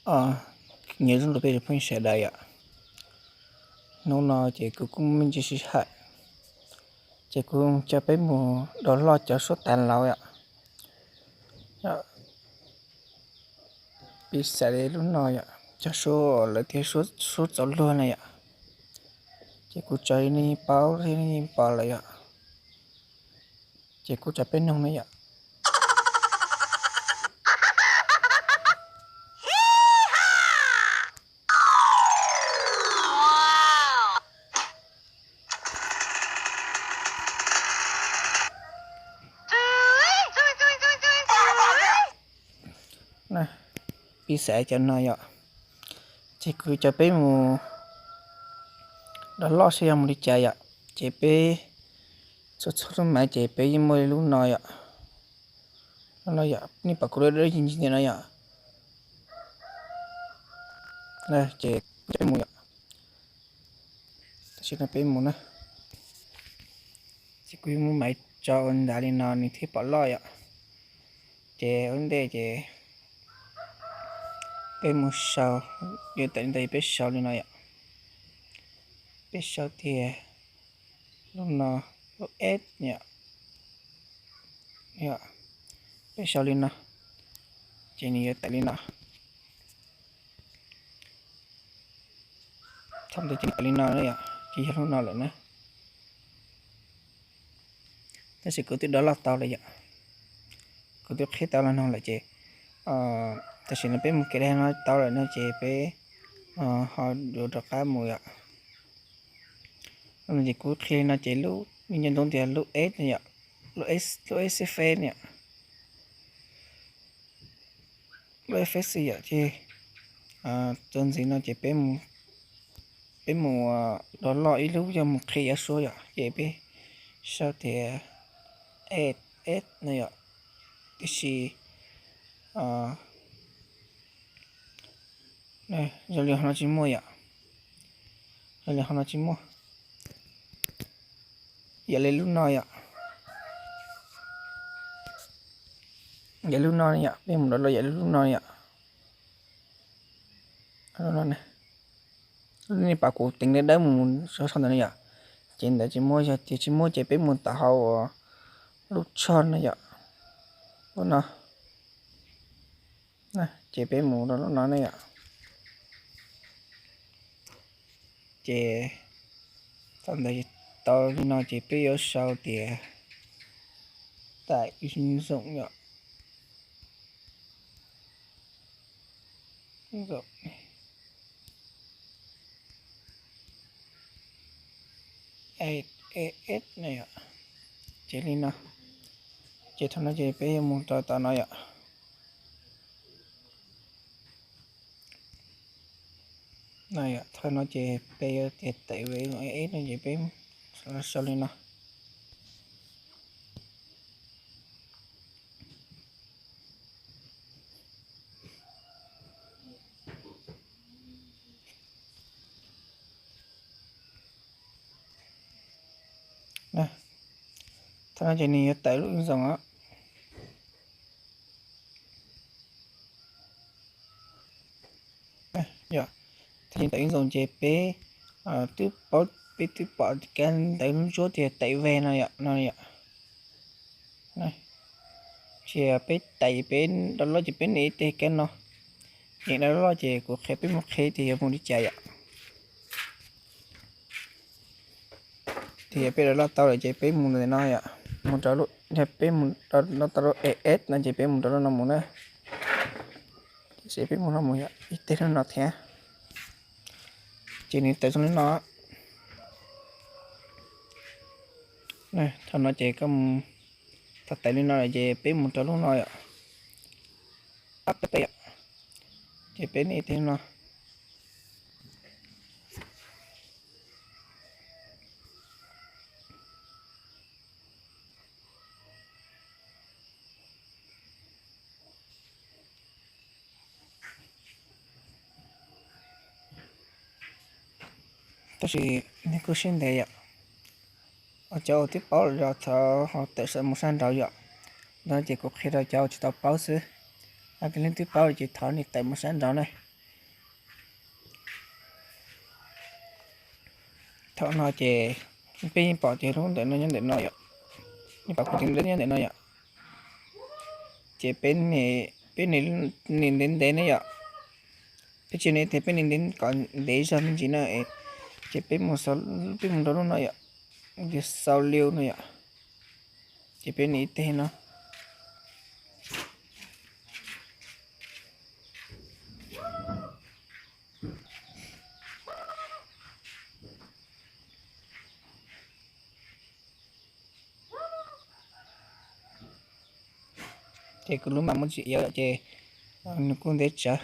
Nyob zoo rau peb cov phooj ywg sawv daws yom. Hnub no ces kuv kuj muaj me ntsis sij hawm, ces kuv coj peb mus download cov suab tas laus yom. Piv xam li lub no yom, cov suab lawv tias suab txaus luag na yom. Ces kuv tso li nej yeej paub thiab nej yeej pom lawm yom. Ces kuv coj peb noog na yom. Piv xam cov no yom, ces kuv coj peb mus download saib yog mus li cas yom. Ces peb txhua txhua lub mav ces peb yeej muaj li lub no yom. Lub no yom, nej pom kuv lub dawb ntsis ntsis no yom. Ces kuv coj peb mus yom. Tam sim no peb mus na. Ces kuv yuav muab maiv tso ua nrad li no nws thiaj pom loj yom. Ces ua ntej ces peb mus sau, yuav tawm li ntawd peb sau li no yom. Peb sau tias lub no, lub S yom. Peb sau li no, ces nws yuav tawm li no. Thaum ntawd ces nws tawm li no na yom, ces yog lub no lawm na. Tab sis kuv twb download tau lawm yom, kuv twb qhib tau los noog lawm ces tam sim no peb mus kev dai no tau lawm no ces peb ho yuav rov qab mus yom. Ces kuv qhia li no ces lub, nej nco ntsoov tias lub S yom, lub S, lub S F yom, lub F X yom, ces txuas ntxiv no ces peb mus download ib lub yog mus qhia yav suab yom, ces peb sau tias S S no yom, tiam sis zoo li qhov no tsis muaj yom, zoo li qhov no tsis muaj. Yam li lub no yom, yam lub no yom, peb mus download yam li lub no yom. Nej pom kuv teev dawb dawb mus sau sau ntawd no yom, ces ntawd tsis muaj, yog tias tsis muaj ces peb mus tom hauv lub tsho no yom, lub no. Ces peb mus rau lub no ne yom. Ces thaum ntawd tau li no ces peb yuav sau tias tải ứng dụng yom. Ces li no, ces thaum no ces peb yuav mus rau tom no yom. Thaum no ces peb yuav tias tải về ứng dụng S S no ces peb sau li no. Thaum no ces nws yuav tải lub ứng dụng os. Yog thaum tải ứng dụng ces peb twb paub, peb twb pom kab ntawv ntsuab tias tải về no yom, no yom. Ces peb tải, peb download ces peb nias ib teg kab no, ces download ces kuv qhia peb mus qhia tias yuav mus li cas yom. Ces yog peb download tau lawm ces peb mus ntawm no yom, mus rau, yog peb mus download tau lub E S no ces peb mus rau lub no mus na. Ces peb mus no mus yom, ib teg lub no thiab. Ces nws tawm zoo li no. Thaum no ces koj mus, thaum tawm li no lawm ces peb mus rau lub no yom. Pab peb yom. Ces peb nias ib teg no. Tab sis nws kuj siab ntev yom. Cov uas twb paub lawm los thov ho tawm mus sab nraud yom. Ntawd ces kuv qhia rau cov uas tsis tau paub xwb. Yog tias leej twg paub lawm ces thov nej tawm mus sab nraud na. Thaum no ces peb yeej pom tias lub ntawm no nyob ntawm no yom, yeej pom kuv tus ntev nyob ntawm no yom. Ces peb, peb nias ntev ntev na yom. Peb tsis nias tias peb nias ntev kom ntev zog me ntsis na, ces peb mus, peb mus rau lub no yom, tias xau liu no yom. Ces peb nias ib teg no. Ces kuv lub mam muaj tsis iab ces nws kuj ntev tsawv.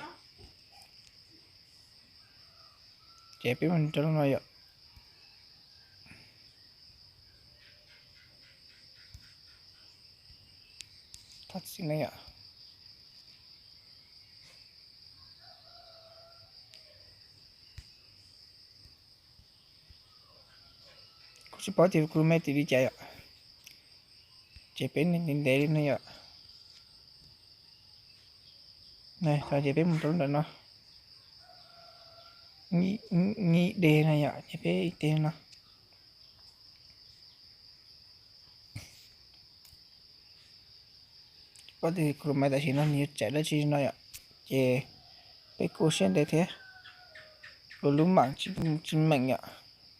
Ces peb mus rau lub no yom. Thov txim na yom. Kuv tsis paub tias kuv lub me tim li cas yom. Ces peb ntev ntev li no yom. Thaum ces peb mus rau lub ntawm no, nyib deg no yom, ces peb ib teg no. Paub tias kuv lub me tam sim no nws yuav tsam dab tsi no yom. Ces peb kuj siab ntev thiab, kuv lub mam tsis meem yom.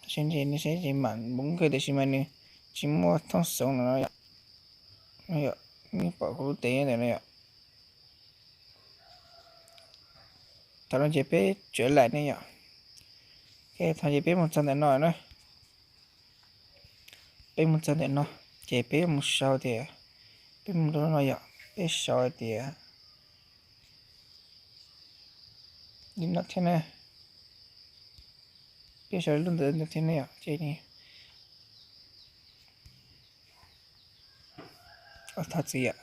Tab sis ntshe nws saib ces mam npoo kawg tiam sis mas nws tsis muaj thooj xoov no yom. Yog nej pom kuv lub tes ntawm no yom. Thaum no ces peb tsuav laim ne yom. Thaum ces peb mus txog ntawm no na, peb mus txog ntawm no, ces peb mus sau tias, peb mus rau lub no yom, peb sau tias li no thiab na. Peb sau lub ntawd thiab ne yom, ces thov txim yom.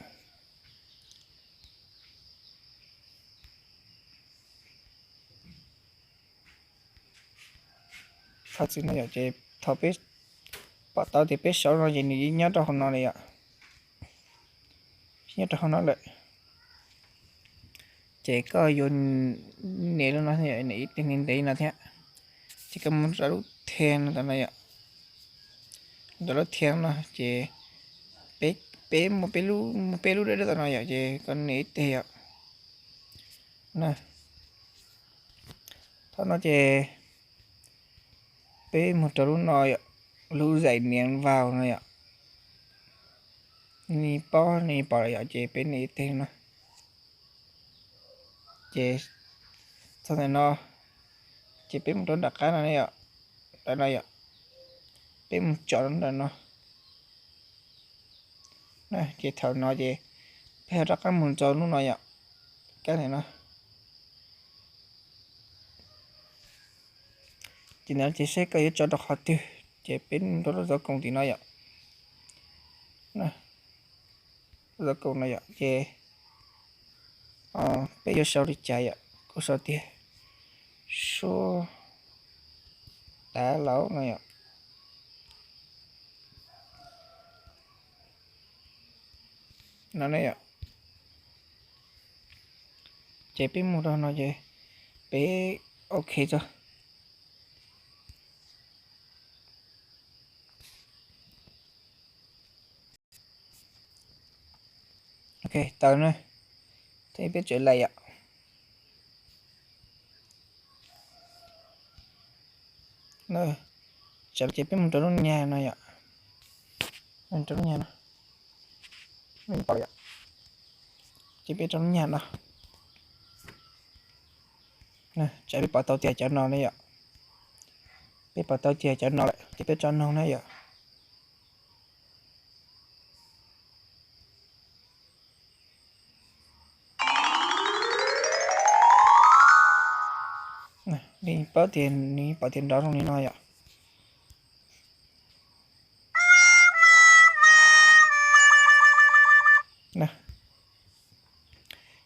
Thov txim no yom, ces thaum peb pom tau tias peb sau no ces nws yeej nyob rau hauv no li yom. Nyob rau hauv no lawm. Ces koj yuav nias lub no, nias ib teg ntev ntev no thiab. Ces koj mus rau lub thia no tom no yom. Rau lub thia no ces peb, peb muaj peb lub, muaj peb lub dawb dawb tom no yom, ces koj nias ib teg yom. Thaum no ces peb mus rau lub no yom, lub zais niav vau no yom. Nej paub nej pom lawm yom, ces peb nias ib teg no. Ces txog ntawm no, ces peb mus rau nram qab no ne yom, ntawm no yom, peb mus tsom rau ntawm no. Ces thaum no ces peb ho rov qab mus rau lub no yom, kab ntawm no. Ces ntawm no ces saib koj yuav tso rau qhov twg, ces peb mus rau lub zov koom tim no yom. Lub zov koom no yom, ces peb yuav sau li cas yom, kuv sau tias suab tav laus no yom. No ne yom. Ces peb mus rau no ces peb ok tso. Ok, tau na. Peb tseem laim yom. Tsam ces peb mus rau lub nyag no yom. Rau lub nyag no. Pom yom. Ces peb rau lub nyag no. Tsam peb pom tau tias cov no ne yom. Peb pom tau tias cov no lawm ces peb tso noog na yom. Nej paub tias nws pom tias nrov zoo li no yom.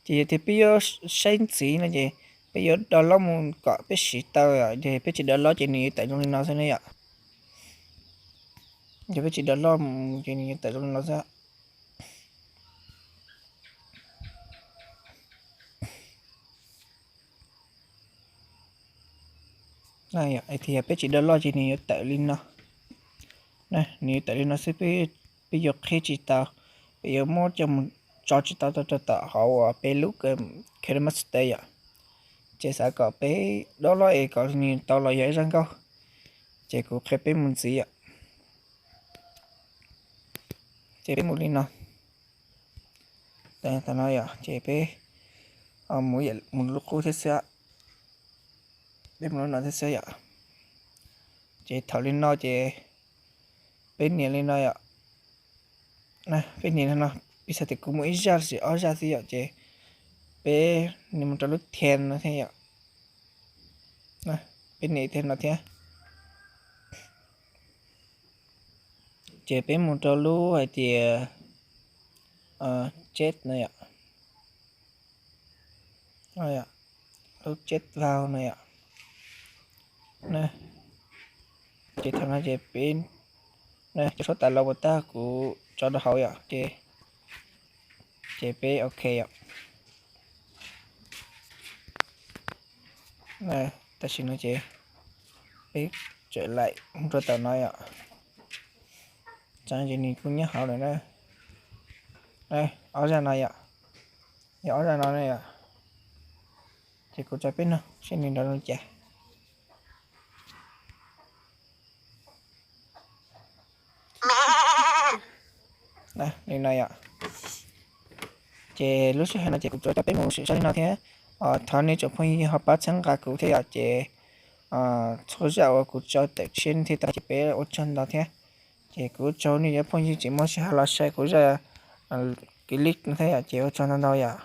Ces yog tias peb yuav saib ntxiv no ces peb yuav download mus kom peb siv tau yom, yog peb tsis download ces nws yuav tawm zoo li no xwb ne yom. Yog peb tsis download mus ces nws yuav tawm zoo li no xwb. Yog peb tsis download ces nws yuav tawm li no. Nws yuav tawm li no xwb, peb yuav qhib tsis tau, peb yuav muab coj mus tso tsis tau rau tom hauv uas peb lub KineMaster yom. Ces xav kom peb download es kom nws tau los yog ib zaj nkauj, ces kuv qhia peb mus ntxiv yom. Ces peb mus li no, tam no yom, ces peb mus lub qub thiab xwb, peb mus lub no thiab xwb yom. Ces thaum li no ces peb nias li no yom. Peb nias li no, piv xam tias kuv muaj ib zaj los sis ob zaj xwb yom, ces peb nias mus rau lub then no thiab yom. Peb nias thiab no thiab. Ces peb mus rau lub hais tias chet no yom, lub chet vau no yom. Ces thaum no ces peb, cov suab tas los puas tag kuv tso rau hauv yom, ces peb ok yom. Tam sim no ces peb tseem laim mus rau tom no yom. Tso ces nws kuj nyob hauv lawm na. Ob zaj no yom, yog ob zaj no na yom. Ces kuv tso peb no seb nws nrov zoo cas. Li no yom. Ces lub sij hawm no ces kuv tsuas coj peb mus sim saib li no thiab. Thov nej tsoom phooj ywg ho pab txhawb nqa kuv thiab yom, ces txhua zaj uas kuv tso tawm tshiab thiab tau ces peb ua tsaug ntau thiab. Ces kuv tsaug nej cov phooj ywg tseem muaj sij hawm los saib kuv zaj clip no thiab yom, ces ua tsaug ntau ntau yom.